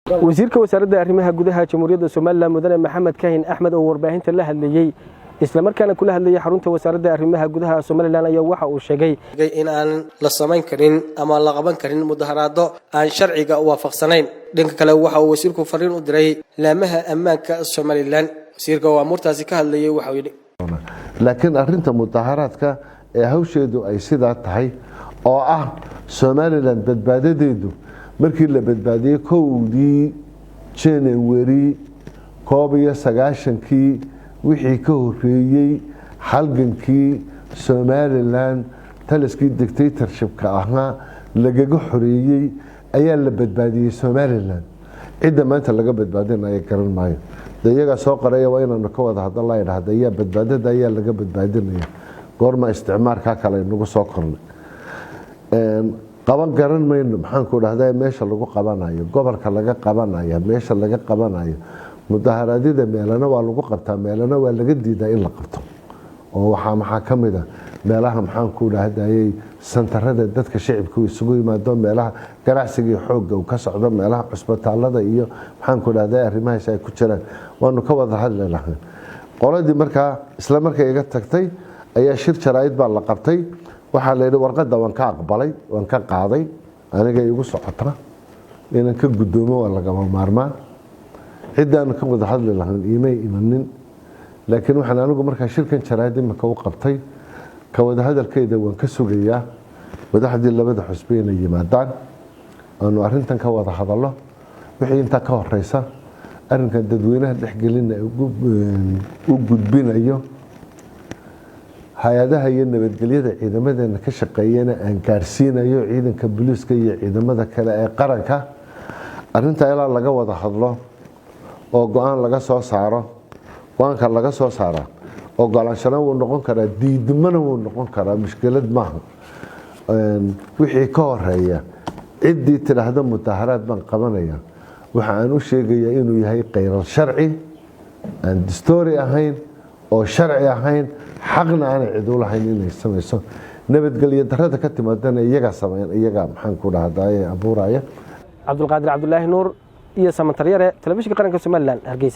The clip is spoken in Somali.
Wasiirka Wasaaradda Arrimaha Gudaha Jamhuuriyadda Somaliland, Mudane Maxamed Kahin Axmed, oo warbaahinta la hadlayey islamarkaana kula hadlayay xarunta Wasaaradda Arrimaha Gudaha Somaliland, ayaa waxa uu sheegay in aan la samayn karin ama la qaban karin mudaharaado aan sharciga waafaqsanayn. Dhanka kale, waxa uu wasiirku fariin u diray laamaha ammaanka Somaliland. Wasiirka oo amuurtaasi ka hadlayay waxauu yidhi: Laakiin arinta mudaharaadka ee hawsheedu ay sidaa tahay oo ah Somaliland badbaadadeedu markii la badbaadiyey 1dii January 91-kii, wixii ka horeeyey halgankii Somaliland taliskii dictatorshipka ahaa lagaga xoreeyey ayaa la badbaadiyey Somaliland. Cidda maanta laga badbaadinaya garan maayo. De iyagaa soo qoraya, waa inaanu ka wada hadalla dhahda. Ayaa badbaadada ayaa laga badbaadinaya? Goorma isticmaarkaa kale nagu soo kornay? Qaban garan mayno. Maxaanku dhahda, meesha lagu qabanayo, gobolka laga qabanayo, meesha laga qabanayo mudaharaadyada, meelana waa lagu qabtaa, meelana waa laga diidaa in la qabto. Oo waxaa maxaa ka mid a meelaha, maxaanku dhahdayey, santarada dadka shicibku isugu yimaado, meelaha ganacsiga iyo xoogga uu ka socdo, meelaha cusbitaalada iyo, maxaanku dhahday, arrimahaas ay ku jiraan. Waanu ka wada hadli lahayn. Qoladii markaa isla markay iga tagtay ayaa shir jaraa'id baa la qabtay. Waxaa la yidhi warqadda waan ka aqbalay, waan ka qaaday, aniga igu socota inaan ka guddoomo waa lagama maarmaan. Ciddaanu ka wada hadli lahayn iimay imanin. Laakiin waxaan anigu markaa shirkan jaraa'id imika u qabtay, ka wada hadalkeeda waan ka sugayaa madaxdii labada xusbi inay yimaadaan, aanu arintan ka wada hadallo. Wixii intaa ka horeysa, arrinkan dadweynaha dhexgelina u gudbinayo, hay-adaha iyo nabadgelyada ciidamadeena ka shaqeeyana aan gaarsiinayo, ciidanka booliiska iyo ciidamada kale ee qaranka, arinta ilaa laga wada hadlo oo go-aan laga soo saaro. Go-aanka laga soo saaraa ogolaanshana wuu noqon karaa, diidmana wuu noqon karaa, mushkilad maaha. Wixii ka horeeya, ciddii tidhaahda mudaharaad baan qabanaya, waxa aan u sheegayaa inuu yahay khayral sharci, aan dastuuri ahayn oo sharci ahayn, xaqna aanay cid u lahayn inay samayso. Nabadgelyo darada ka timaadana iyagaa sameyn, iyagaa, maxaan ku dhahdaye, abuuraya. Cabdulqaadir Cabdulaahi Nuur iyo Samantaryare, Telefishinka Qaranka Somaliland, Hargeysa.